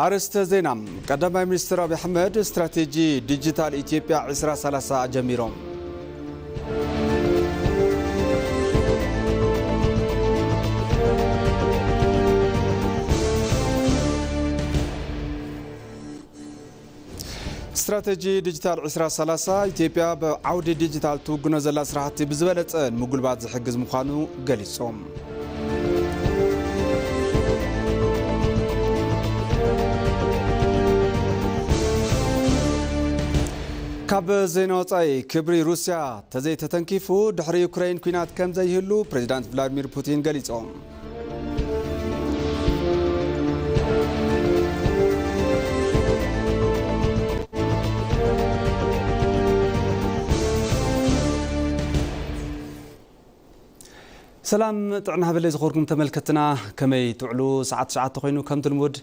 ኣርእስተ ዜና። ቀዳማይ ሚኒስትር ኣብይ ኣሕመድ ስትራቴጂ ዲጂታል ኢትዮጵያ ዕስራ ሰላሳ ጀሚሮም። ስትራቴጂ ዲጂታል ዕስራ ሰላሳ ኢትዮጵያ ብዓውዲ ዲጂታል ትውግኖ ዘላ ስራሕቲ ብዝበለጸ ንምጉልባት ዝሕግዝ ምዃኑ ገሊጾም። ካብ ዜና ወጻኢ፣ ክብሪ ሩስያ ተዘይተተንኪፉ ድሕሪ ዩክሬን ኲናት ከም ዘይህሉ ፕሬዚዳንት ቭላድሚር ፑቲን ገሊጾም። ሰላም ጥዕና ሃበለይ ዝኸበርኩም ተመልከትና፣ ከመይ ትውዕሉ? ሰዓት ትሽዓተ ኮይኑ፣ ከምቲ ልሙድ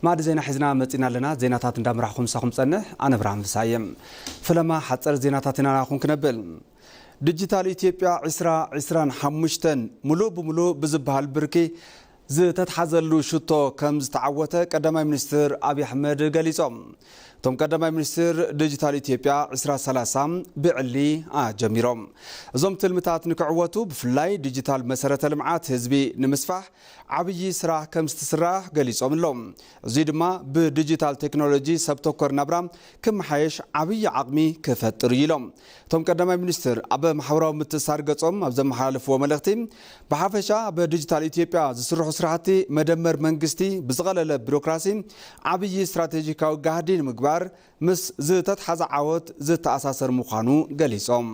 ማዕዲ ዜና ሒዝና መጺና ኣለና። ዜናታት እንዳምራሕኹ ምሳኹም ጸንሕ፣ ኣነ ብርሃን ፍስሃየ። ፈለማ ሓጸር ዜናታት ኢና ናኹም ክነብል። ዲጂታል ኢትዮጵያ ዕስራ ዕስራን ሓሙሽተን ሙሉእ ብሙሉእ ብዝበሃል ብርኪ ዝተትሓዘሉ ሽቶ ከም ዝተዓወተ ቀዳማይ ሚኒስትር ኣብይ ኣሕመድ ገሊጾም። እቶም ቀዳማይ ሚኒስትር፣ ዲጂታል ኢትዮጵያ ዕስራ ሰላሳ ብዕሊ ኣጀሚሮም። እዞም ትልምታት ንክዕወቱ ብፍላይ ዲጂታል መሰረተ ልምዓት ህዝቢ ንምስፋሕ ዓብዪ ስራሕ ከም ዝትስራሕ ገሊጾም ኣለዉ። እዚ ድማ ብዲጂታል ቴክኖሎጂ ሰብ ተኮር ናብራ ክመሓየሽ ዓብዪ ዓቕሚ ክፈጥር እዩ ኢሎም። እቶም ቀዳማይ ሚኒስትር ኣብ ማሕበራዊ ምትእስሳር ገጾም ኣብ ዘመሓላለፍዎ መልእኽቲ፣ ብሓፈሻ ኣብ ዲጂታል ኢትዮጵያ ዝስርሑ ስራሕቲ መደመር መንግስቲ ብዝቐለለ ቢሮክራሲ ዓብዪ ስትራቴጂካዊ ጋህዲ ንምግባር ምስ ዝተትሓዘ ዓወት ዝተኣሳሰር ምዃኑ ገሊጾም።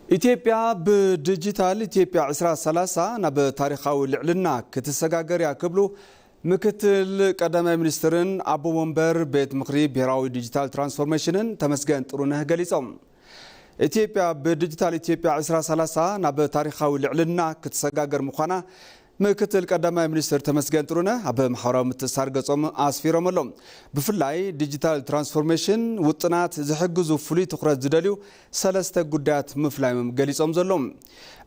ኢትዮጵያ ብዲጂታል ኢትዮጵያ ዕስራ ሰላሳ ናብ ታሪኻዊ ልዕልና ክትሰጋገር እያ ክብሉ ምክትል ቀዳማይ ሚኒስትርን ኣቦ ወንበር ቤት ምኽሪ ብሔራዊ ዲጂታል ትራንስፎርሜሽንን ተመስገን ጥሩነህ ገሊጾም። ኢትዮጵያ ብዲጂታል ኢትዮጵያ ዕስራ ሰላሳ ናብ ታሪኻዊ ልዕልና ክትሰጋገር ምዃና ምክትል ቀዳማይ ሚኒስትር ተመስገን ጥሩነህ ኣብ ማሕበራዊ ምትእስሳር ገጾም ኣስፊሮም ኣለዉ። ብፍላይ ዲጂታል ትራንስፎርሜሽን ውጥናት ዝሕግዙ ፍሉይ ትኹረት ዝደልዩ ሰለስተ ጉዳያት ምፍላዮም ገሊጾም ዘለዉ።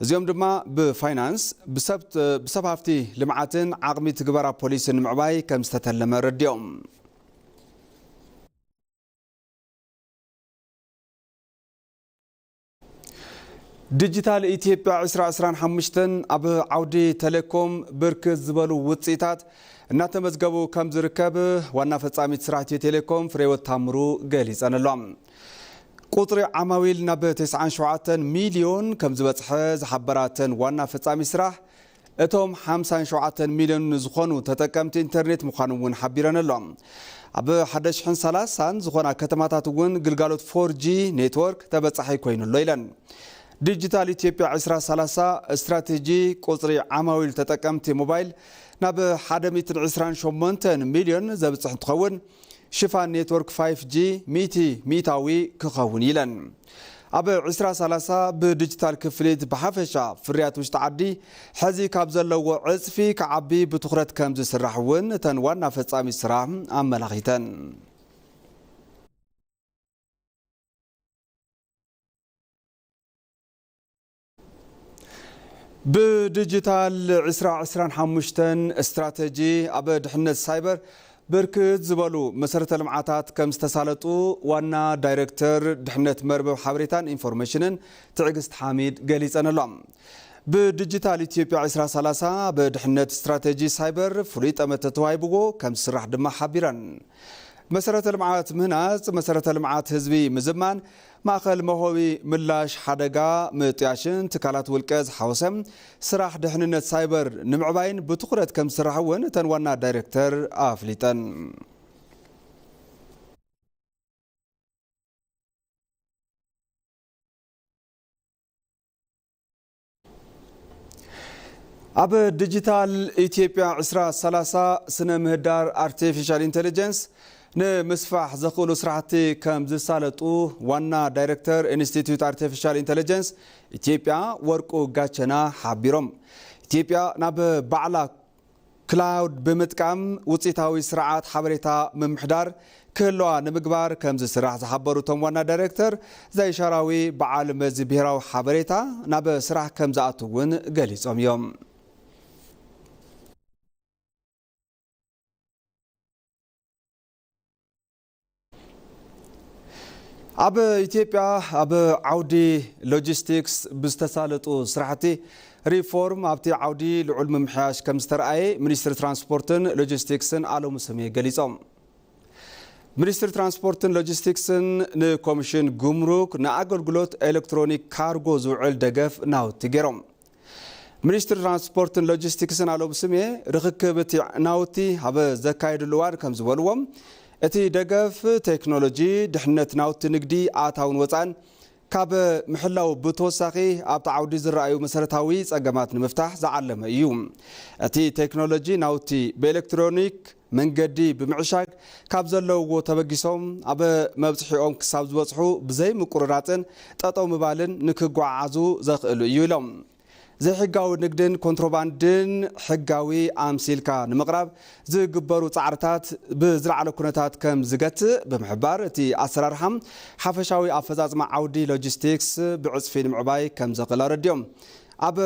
እዚኦም ድማ ብፋይናንስ፣ ብሰብ፣ ብሰብ ሃፍቲ ልምዓትን ዓቕሚ ትግበራ ፖሊስን ንምዕባይ ከም ዝተተለመ ረዲኦም። ዲጂታል ኢትዮጵያ ዕስራ ዕስራን ሓሙሽተን ኣብ ዓውዲ ቴሌኮም ብርክት ዝበሉ ውፅኢታት እናተመዝገቡ ከም ዝርከብ ዋና ፈጻሚት ስራሕ ኢትዮ ቴሌኮም ፍሬህይወት ታምሩ ገሊጸን ኣለዋ። ቁጽሪ ዓማዊል ናብ ተስዓን ሸውዓተን ሚልዮን ከም ዝበጽሐ ዝሓበራ እተን ዋና ፈጻሚት ስራሕ፣ እቶም ሓምሳን ሸውዓተን ሚልዮን ዝኾኑ ተጠቀምቲ ኢንተርኔት ምዃኖም እውን ሓቢረን ኣሎ። ኣብ ሓደ ሽሕን ሰላሳን ዝኾና ከተማታት እውን ግልጋሎት ፎር ጂ ኔትወርክ ተበጻሒ ኮይኑ ኣሎ ኢለን። ዲጂታል ኢትዮጵያ ዕስራ ሰላሳ ስትራቴጂ ቁጽሪ ዓማዊል ተጠቀምቲ ሞባይል ናብ ሓደ ሚእትን ዕስራን ሸሞንተን ሚልዮን ዘብጽሕ እንትኸውን፣ ሽፋን ኔትወርክ ፋይፍ ጂ ሚእቲ ሚእታዊ ክኸውን ኢለን። ኣብ ዕስራ ሰላሳ ብዲጂታል ክፍሊት ብሓፈሻ ፍርያት ውሽጢ ዓዲ ሕዚ ካብ ዘለዎ ዕጽፊ ክዓቢ ብትኹረት ከም ዝስራሕ እውን እተን ዋና ፈጻሚ ስራሕ ኣመላኺተን። ብዲጂታል ዕስራ ዕስራን ሓሙሽተን ስትራተጂ ኣብ ድሕነት ሳይበር ብርክት ዝበሉ መሰረተ ልምዓታት ከም ዝተሳለጡ ዋና ዳይሬክተር ድሕነት መርበብ ሓበሬታን ኢንፎርሜሽንን ትዕግስት ሓሚድ ገሊጸን ኣሎ። ብዲጂታል ኢትዮጵያ ዕስራ ሰላሳ ብድሕነት ስትራተጂ ሳይበር ፍሉይ ጠመተ ተዋሂብዎ ከም ዝስራሕ ድማ ሓቢረን። መሰረተ ልምዓት ምህናጽ፣ መሰረተ ልምዓት ህዝቢ ምዝማን፣ ማእኸል መውሃቢ ምላሽ ሓደጋ ምጥያሽን ትካላት ውልቀ ዝሓወሰ ስራሕ ድሕንነት ሳይበር ንምዕባይን ብትኹረት ከም ዝስራሕ እውን እተን ዋና ዳይሬክተር ኣፍሊጠን። ኣብ ዲጂታል ኢትዮጵያ ዕስራ ሰላሳ ስነ ምህዳር ኣርቲፊሻል ኢንቴሊጀንስ ንምስፋሕ ዘኽእሉ ስራሕቲ ከም ዝሳለጡ ዋና ዳይሬክተር ኢንስቲትዩት ኣርቲፊሻል ኢንቴሊጀንስ ኢትዮጵያ ወርቁ ጋቸና ሓቢሮም። ኢትዮጵያ ናብ ባዕላ ክላውድ ብምጥቃም ውፅኢታዊ ስርዓት ሓበሬታ ምምሕዳር ክህልዋ ንምግባር ከም ዝስራሕ ዝሓበሩ እቶም ዋና ዳይሬክተር፣ ዘይሻራዊ በዓል መዚ ብሄራዊ ሓበሬታ ናብ ስራሕ ከም ዝኣቱ እውን ገሊጾም እዮም። ኣብ ኢትዮጵያ ኣብ ዓውዲ ሎጂስቲክስ ብዝተሳለጡ ስራሕቲ ሪፎርም ኣብቲ ዓውዲ ልዑል ምምሕያሽ ከም ዝተረኣየ ሚኒስትሪ ትራንስፖርትን ሎጂስቲክስን ኣለሙ ስሜ ገሊጾም። ሚኒስትሪ ትራንስፖርትን ሎጂስቲክስን ንኮሚሽን ጉምሩክ ንኣገልግሎት ኤሌክትሮኒክ ካርጎ ዝውዕል ደገፍ ናውቲ ገይሮም። ሚኒስትሪ ትራንስፖርትን ሎጂስቲክስን ኣለሙ ስሜ ርኽክብ እቲ ናውቲ ኣብ ዘካየድሉ እዋን ከም ዝበልዎም፣ እቲ ደገፍ ቴክኖሎጂ፣ ድሕነት ናውቲ ንግዲ፣ ኣታውን ወፃእን ካብ ምሕላው ብተወሳኺ ኣብቲ ዓውዲ ዝረኣዩ መሰረታዊ ፀገማት ንምፍታሕ ዝዓለመ እዩ። እቲ ቴክኖሎጂ ናውቲ ብኤሌክትሮኒክ መንገዲ ብምዕሻግ ካብ ዘለውዎ ተበጊሶም ኣብ መብፅሒኦም ክሳብ ዝበፅሑ ብዘይ ምቁርራፅን ጠጠው ምባልን ንክጓዓዓዙ ዘኽእሉ እዩ ኢሎም። ዘይሕጋዊ ንግድን ኮንትሮባንድን ሕጋዊ ኣምሲልካ ንምቕራብ ዝግበሩ ፃዕርታት ብዝለዓለ ኩነታት ከም ዝገትእ ብምሕባር፣ እቲ ኣሰራርሓ ሓፈሻዊ ኣፈፃፅማ ዓውዲ ሎጂስቲክስ ብዕፅፊ ንምዕባይ ከም ዘኽእል ኣረዲኦም። ኣብ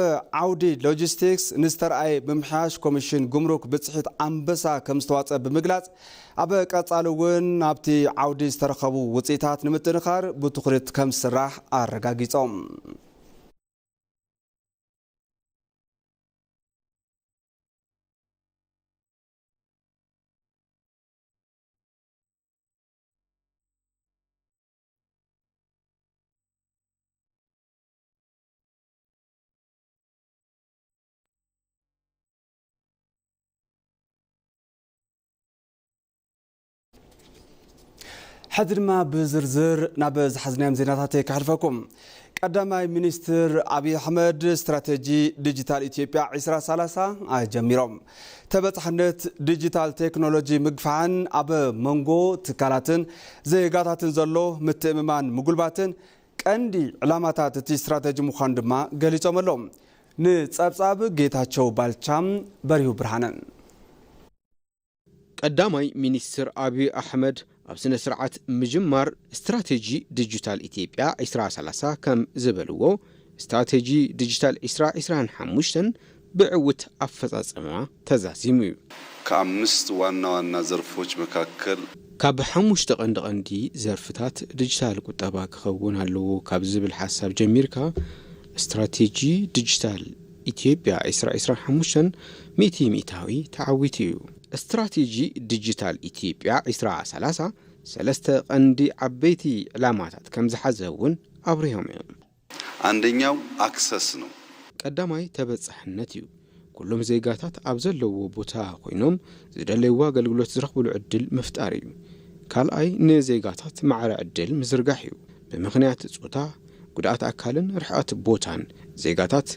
ዓውዲ ሎጂስቲክስ ንዝተረኣየ ምምሕያሽ ኮሚሽን ጉምሩክ ብፅሒት ኣንበሳ ከም ዝተዋፀ ብምግላፅ፣ ኣብ ቀፃሊ እውን ኣብቲ ዓውዲ ዝተረኸቡ ውፅኢታት ንምጥንኻር ብትኹረት ከም ዝስራሕ ኣረጋጊፆም። ሕዚ ድማ ብዝርዝር ናብ ዝሓዝናዮም ዜናታት ከሕልፈኩም። ቀዳማይ ሚኒስትር ኣብይ ኣሕመድ ስትራቴጂ ዲጂታል ኢትዮጵያ ዕስራ ሰላሳ ኣጀሚሮም። ተበፃሕነት ዲጂታል ቴክኖሎጂ ምግፋዕን ኣብ መንጎ ትካላትን ዜጋታትን ዘሎ ምትእምማን ምጉልባትን ቀንዲ ዕላማታት እቲ ስትራቴጂ ምዃኑ ድማ ገሊጾም ኣለዉ። ንጸብጻብ ጌታቸው ባልቻ፣ በሪሁ ብርሃነ። ቀዳማይ ሚኒስትር ኣብይ ኣሕመድ ኣብ ስነ ስርዓት ምጅማር ስትራቴጂ ዲጂታል ኢትዮጵያ ዕስራ ሰላሳ ከም ዝበልዎ፣ ስትራቴጂ ዲጂታል ዕስራ ዕስራን ሓሙሽተን ብዕውት ኣፈጻጽማ ተዛዚሙ እዩ። ከኣምስት ዋና ዋና ዘርፎች መካከል ካብ ሓሙሽተ ቀንዲ ቀንዲ ዘርፍታት ዲጂታል ቁጠባ ክኸውን ኣለዎ ካብ ዝብል ሓሳብ ጀሚርካ፣ ስትራቴጂ ዲጂታል ኢትዮጵያ ዕስራ ዕስራን ሓሙሽተን ሚእቲ ሚእታዊ ተዓዊቱ እዩ። ስትራቴጂ ዲጂታል ኢትዮጵያ ዕስራ ሰላሳ ሰለስተ ቀንዲ ዓበይቲ ዕላማታት ከም ዝሓዘ እውን ኣብሪሆም እዮም። አንደኛው አክሰስ ነው። ቀዳማይ ተበጻሕነት እዩ። ኩሎም ዜጋታት ኣብ ዘለዎ ቦታ ኮይኖም ዝደለይዎ ኣገልግሎት ዝረኽብሉ ዕድል ምፍጣር እዩ። ካልኣይ ንዜጋታት ማዕረ ዕድል ምዝርጋሕ እዩ። ብምኽንያት ጾታ፣ ጉድኣት ኣካልን ርሕቐት ቦታን ዜጋታት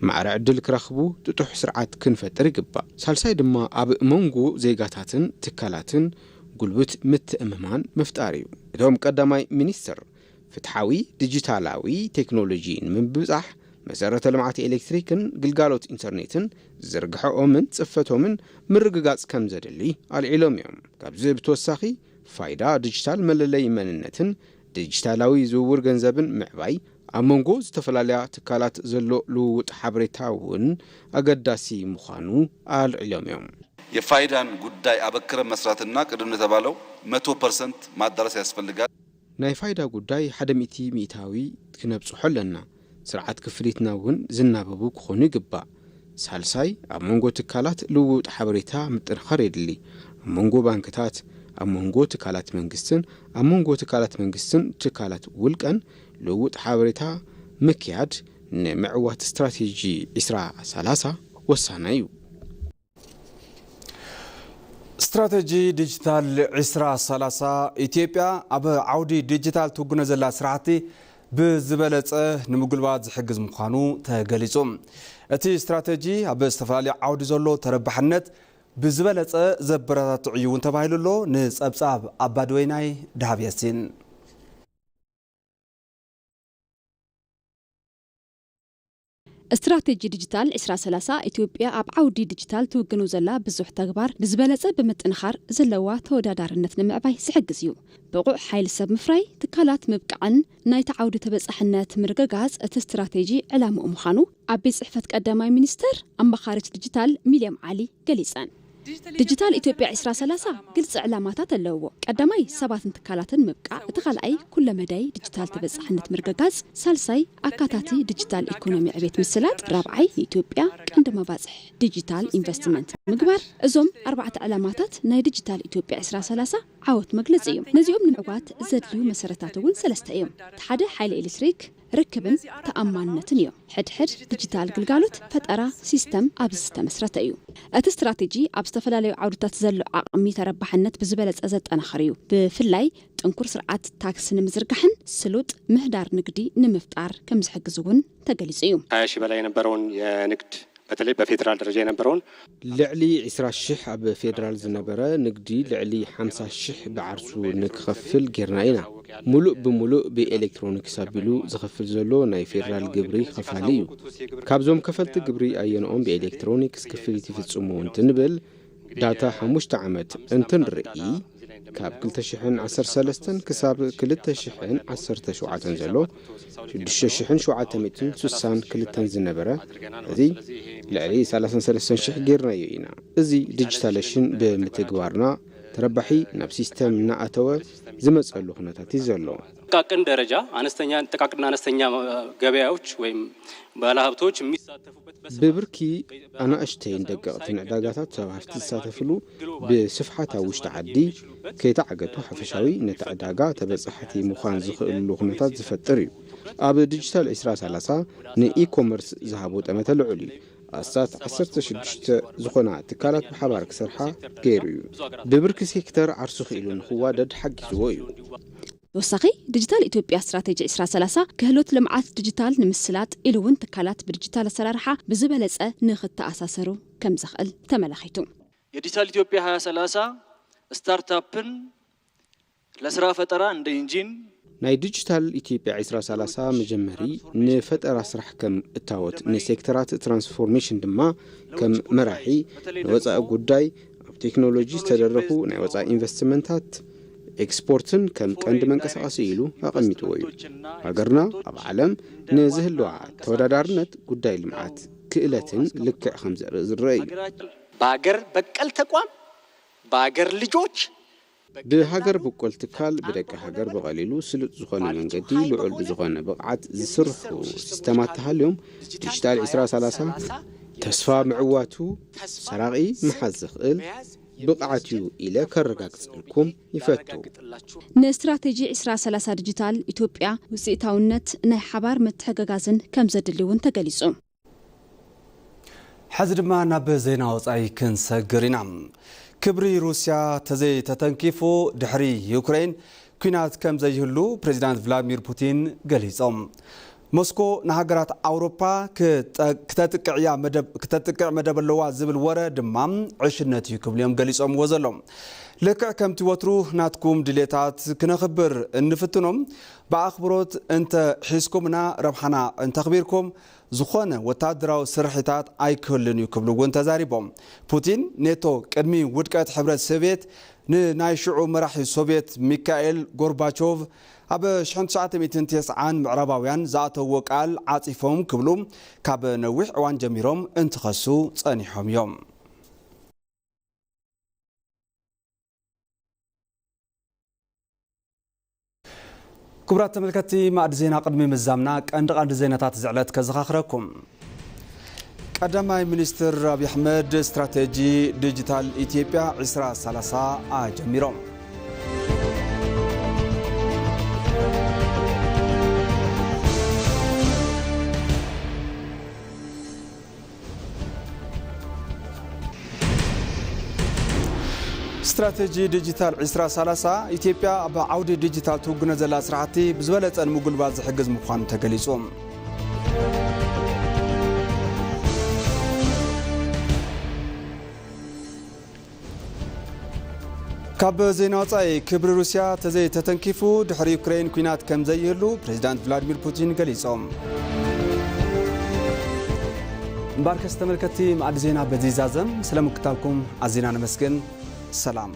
ማዕረ ዕድል ክረኽቡ ጥጡሕ ስርዓት ክንፈጥር ይግባእ። ሳልሳይ ድማ ኣብ መንጎ ዜጋታትን ትካላትን ጉልብት ምትእምማን ምፍጣር እዩ። እቶም ቀዳማይ ሚኒስትር ፍትሓዊ ዲጂታላዊ ቴክኖሎጂ ንምብጻሕ መሰረተ ልምዓት ኤሌክትሪክን ግልጋሎት ኢንተርኔትን ዝርግሐኦምን ጽፈቶምን ምርግጋጽ ከም ዘድሊ ኣልዒሎም እዮም። ካብዚ ብተወሳኺ ፋይዳ ዲጂታል መለለይ መንነትን ዲጂታላዊ ዝውውር ገንዘብን ምዕባይ ኣብ መንጎ ዝተፈላለያ ትካላት ዘሎ ልውውጥ ሓበሬታ እውን ኣገዳሲ ምዃኑ ኣልዒሎም እዮም። የፋይዳን ጉዳይ ኣበክረን መስራትና ቅድም እንደተባለው መቶ ፐርሰንት ማዳረስ ያስፈልጋል። ናይ ፋይዳ ጉዳይ ሓደ ሚእቲ ሚእታዊ ክነብጽሖ ኣለና። ስርዓት ክፍሊትና እውን ዝናበቡ ክኾኑ ይግባእ። ሳልሳይ፣ ኣብ መንጎ ትካላት ልውውጥ ሓበሬታ ምጥንኻር የድሊ። ኣብ መንጎ ባንክታት፣ ኣብ መንጎ ትካላት መንግስትን ኣብ መንጎ ትካላት መንግስትን ትካላት ውልቀን ልውውጥ ሓበሬታ ምክያድ ንምዕዋት ስትራቴጂ ዕስራ ሰላሳ ወሳናይ እዩ። ስትራቴጂ ዲጂታል ዕስራ ሰላሳ ኢትዮጵያ ኣብ ዓውዲ ዲጂታል ትውግኖ ዘላ ስራሕቲ ብዝበለጸ ንምጉልባት ዝሕግዝ ምዃኑ ተገሊጹ። እቲ ስትራቴጂ ኣብ ዝተፈላለዩ ዓውዲ ዘሎ ተረባሕነት ብዝበለጸ ዘበረታትዕ እዩ እውን ተባሂሉ ኣሎ። ንጸብጻብ ኣባድወይናይ ደሃብ ያሲን። ስትራቴጂ ዲጂታል ዕስራ ሰላሳ ኢትዮጵያ ኣብ ዓውዲ ዲጂታል ትውግኖ ዘላ ብዙሕ ተግባር ብዝበለጸ ብምጥንኻር ዘለዋ ተወዳዳርነት ንምዕባይ ዝሕግዝ እዩ። ብቑዕ ሓይሊ ሰብ ምፍራይ፣ ትካላት ምብቃዕን ናይቲ ዓውዲ ተበጻሕነት ምርግጋጽ እቲ ስትራቴጂ ዕላምኡ ምዃኑ ኣብ ቤት ጽሕፈት ቀዳማይ ሚኒስተር ኣማኻሪት ዲጂታል ሚልያም ዓሊ ገሊጸን። ዲጂታል ኢትዮጵያ ዕስራ ሰላሳ ግልፂ ዕላማታት ኣለውዎ። ቀዳማይ ሰባትን ትካላትን ምብቃዕ፣ እቲ ካልኣይ ኩለመዳይ ዲጂታል ተበፃሕነት ምርግጋፅ፣ ሳልሳይ ኣካታቲ ዲጂታል ኢኮኖሚ ዕቤት ምስላጥ፣ ራብዓይ ንኢትዮጵያ ቀንዲ መባፅሒ ዲጂታል ኢንቨስትመንት ምግባር። እዞም ኣርባዕተ ዕላማታት ናይ ዲጂታል ኢትዮጵያ ዕስራ ሰላሳ ዓወት መግለፂ እዮም። ነዚኦም ንምዕዋት ዘድልዩ መሰረታት እውን ሰለስተ እዮም። እቲ ሓደ ሓይሊ ኤሌክትሪክ፣ ርክብን ተኣማንነትን እዮም። ሕድሕድ ዲጂታል ግልጋሎት ፈጠራ ሲስተም ኣብዚ ዝተመስረተ እዩ። እቲ ስትራቴጂ ኣብ ዝተፈላለዩ ዓውድታት ዘሎ ዓቕሚ ተረባሕነት ብዝበለጸ ዘጠናኽር እዩ። ብፍላይ ጥንኩር ስርዓት ታክስ ንምዝርጋሕን ስሉጥ ምህዳር ንግዲ ንምፍጣር ከም ዝሕግዝ እውን ተገሊጹ እዩ። ሃያ ሺህ በላይ የነበረውን የንግድ፣ በተለይ በፌዴራል ደረጃ የነበረውን ልዕሊ ዕስራ ሺሕ ኣብ ፌዴራል ዝነበረ ንግዲ ልዕሊ ሓምሳ ሺሕ ብዓርሱ ንክኸፍል ጌርና ኢና። ሙሉእ ብሙሉእ ብኤሌክትሮኒክስ ኣቢሉ ዝኸፍል ዘሎ ናይ ፌዴራል ግብሪ ኸፋሊ እዩ። ካብዞም ከፈልቲ ግብሪ ኣየንኦም ብኤሌክትሮኒክስ ክፍሊት ይፍጽሙ እንትንብል፣ ዳታ ሓሙሽተ ዓመት እንትንርኢ፣ ካብ ክልተ ሽሕን ዓሰርተ ሰለስተን ክሳብ ክልተ ሽሕን ዓሰርተ ሸውዓተን ዘሎ ሽዱሽተ ሽሕን ሸውዓተ ሚእትን ስሳን ክልተን ዝነበረ፣ እዚ ልዕሊ ሰላሳን ሰለስተን ሽሕ ጌርናዮ ኢና። እዚ ዲጂታሌሽን ብምትግባርና ተረባሒ ናብ ሲስተም እናኣተወ ዝመጸሉ ኩነታት እዩ ዘሎ። ጥቃቅን ደረጃ፣ አነስተኛ፣ ጥቃቅንና አነስተኛ ገበያዎች ወይም ባለሀብቶች የሚሳተፉበት በስፋት ብብርኪ ኣናእሽተይን ደቀቕትን ዕዳጋታት ሰብ ሃፍቲ ዝሳተፍሉ ብስፍሓት ኣብ ውሽጢ ዓዲ ከይተዓገቱ ሓፈሻዊ ነቲ ዕዳጋ ተበጻሕቲ ምዃን ዝኽእልሉ ኩነታት ዝፈጥር እዩ። ኣብ ዲጂታል ዕስራ ሰላሳ ንኢ-ኮመርስ ዝሃቦ ጠመተ ልዑል እዩ። ኣስታት ዓሰርተ ሽዱሽተ ዝኾና ትካላት ብሓባር ክሰርሓ ገይሩ እዩ። ብብርኪ ሴክተር ዓርሱ ክኢሉ ንኽዋደድ ሓጊዝዎ እዩ። ተወሳኺ፣ ዲጂታል ኢትዮጵያ ስትራቴጂ ዕስራ ሰላሳ ክህሎት ልምዓት ዲጂታል ንምስላጥ ኢሉ እውን ትካላት ብዲጂታል ኣሰራርሓ ብዝበለጸ ንኽተኣሳሰሩ ከም ዘኽእል ተመላኺቱ። የዲጂታል ኢትዮጵያ ሃያ ሰላሳ ስታርታፕን ለስራ ፈጠራ እንደ ኢንጂን ናይ ዲጂታል ኢትዮጵያ ዕስራ ሰላሳ መጀመሪ ንፈጠራ ስራሕ ከም እታወት፣ ንሴክተራት ትራንስፎርሜሽን ድማ ከም መራሒ፣ ንወፃኢ ጉዳይ፣ ኣብ ቴክኖሎጂ ዝተደረኹ ናይ ወፃኢ ኢንቨስትመንታት፣ ኤክስፖርትን ከም ቀንዲ መንቀሳቐሲ ኢሉ ኣቐሚጥዎ እዩ። ሃገርና ኣብ ዓለም ንዝህልዋ ተወዳዳርነት ጉዳይ ልምዓት ክእለትን ልክዕ ከም ዘርኢ ዝረአ እዩ። በሀገር በቀል ተቋም፣ በሀገር ልጆች ብሃገር በቆል ትካል፣ ብደቂ ሃገር ብቐሊሉ ስሉጥ ዝኾነ መንገዲ፣ ልዑል ብዝኾነ ብቕዓት ዝስርሑ ሲስተማት ተሃልዮም፣ ዲጂታል ዕስራ ሰላሳ ተስፋ ምዕዋቱ ሰራቒ ምሓዝ ዝኽእል ብቕዓት እዩ ኢለ ከረጋግጸልኩም ይፈቱ። ንስትራቴጂ ዕስራ ሰላሳ ዲጂታል ኢትዮጵያ ውፅኢታውነት ናይ ሓባር ምትሕግጋዝን ከም ዘድሊ እውን ተገሊጹ። ሕዚ ድማ ናብ ዜና ወጻኢ ክንሰግር ኢና። ክብሪ ሩስያ ተዘይተተንኪፉ ድሕሪ ዩክሬን ኲናት ከም ዘይህሉ ፕሬዚዳንት ቭላድሚር ፑቲን ገሊጾም። ሞስኮ ንሃገራት ኣውሮፓ ክጠ-፣ ክተጥቅዕያ መደብ፣ ክተጥቅዕ መደብ ኣለዋ ዝብል ወረ ድማ ዕሽነት እዩ ክብሉ እዮም ገሊጾምዎ ዘሎ። ልክዕ ከምቲ ወትሩ ናትኩም ድሌታት ክነኽብር እንፍትኖም ብኣኽብሮት እንተ ሒዝኩምና ረብሓና እንተኽቢርኩም ዝኾነ ወታደራዊ ስርሒታት ኣይክህሉን እዩ ክብሉ እውን ተዛሪቦም። ፑቲን ኔቶ ቅድሚ ውድቀት ሕብረት ሶቭየት ንናይ ሽዑ መራሒ ሶቭየት ሚካኤል ጎርባቾቭ ኣብ ሽሕን ትሽዓተ ሚእትን ተስዓን ምዕራባውያን ዝኣተዎ ቃል ዓጺፎም ክብሉ ካብ ነዊሕ እዋን ጀሚሮም እንትኸሱ ጸኒሖም እዮም። ክቡራት ተመልከትቲ፣ ማእዲ ዜና ቅድሚ ምዛምና ቀንዲ ቀንዲ ዜናታት ዝዕለት ከዘኻኽረኩም። ቀዳማይ ሚኒስትር ኣብይ ኣሕመድ ስትራቴጂ ዲጂታል ኢትዮጵያ ዕስራ ሰላሳ ኣጀሚሮም። ስትራቴጂ ዲጂታል ዕስራ ሰላሳ፣ ኢትዮጵያ ኣብ ዓውዲ ዲጂታል ትውግኖ ዘላ ስራሕቲ ብዝበለጸ ንምጉልባት ዝሕግዝ ምዃኑ ተገሊጹ። ካብ ዜና ወጻኢ፣ ክብሪ ሩስያ ተዘይተተንኪፉ ድሕሪ ዩክሬን ኲናት ከም ዘይህሉ ፕሬዚዳንት ቭላድሚር ፑቲን ገሊጾም። እምበኣርከስ ተመልከትቲ፣ መኣዲ ዜና በዚ ይዛዘም። ስለ ምክታልኩም ኣዚና ነመስግን። ሰላም።